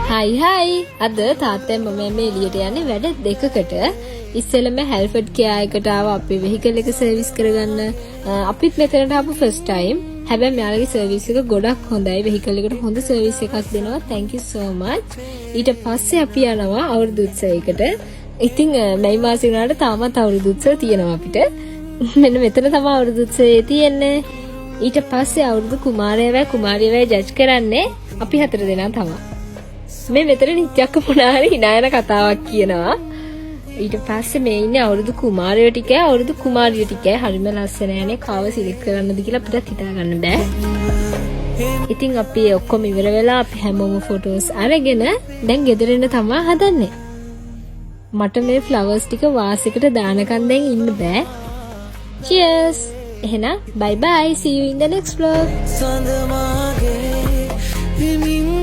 හයි හයි, අද තාත්තයි මම මේ එළියට යන්නේ වැඩ දෙකකට. ඉස්සෙල්ලම හැල්ෆර්ඩ් කෙයා එකට ආවා අපේ වෙහිකල් එක සර්විස් කරගන්න. අපිත් මෙතනට ආපු ෆස්ට් ටයිම්. හැබැයි මෙයාලගේ සර්විස් එක ගොඩක් හොඳයි. වෙහිකල් එකට හොඳ සර්විස් එකක් දෙනවා. Thank you so much. ඊට පස්සේ අපි යනවා අවුරුදු උත්සවයකට. ඉතින් මැයි මාසේ වුණාට තාමත් අවුරුදු උත්සව තියෙනවා අපිට. මෙන්න මෙතන තමයි අවුරුදු උත්සවය තියෙන්නේ. ඊට පස්සේ අවුරුදු කුමාරයවයි කුමාරියවයි ජජ් කරන්නේ අපි හතර දෙනා තමයි. මේ මෙතන නිත්‍යක්ක මොනා හරි හිනා යන කතාවක් කියනවා. ඊට පස්සේ මේ ඉන්නේ අවුරුදු කුමාරයෝ ටිකයි අවුරුදු කුමාරියෝ ටිකයි. හරිම ලස්සන යන්නේ. කාව සිලෙක්ට් කරන්නද කියලා අපිටත් හිතා ගන්න බෑ. ඉතින් අපි ඔක්කොම ඉවර වෙලා අපි හැමෝම ෆොටෝස් අරගෙන දැන් ගෙදර එන්න තමා හදන්නේ. මට මේ ෆ්ලවර්ස් ටික වාස් එකට දානකන් දැන් ඉන්න බෑ. Cheers! එහෙනම් bye bye, see you in the next vlog. සඳ මාගේ හිමින්.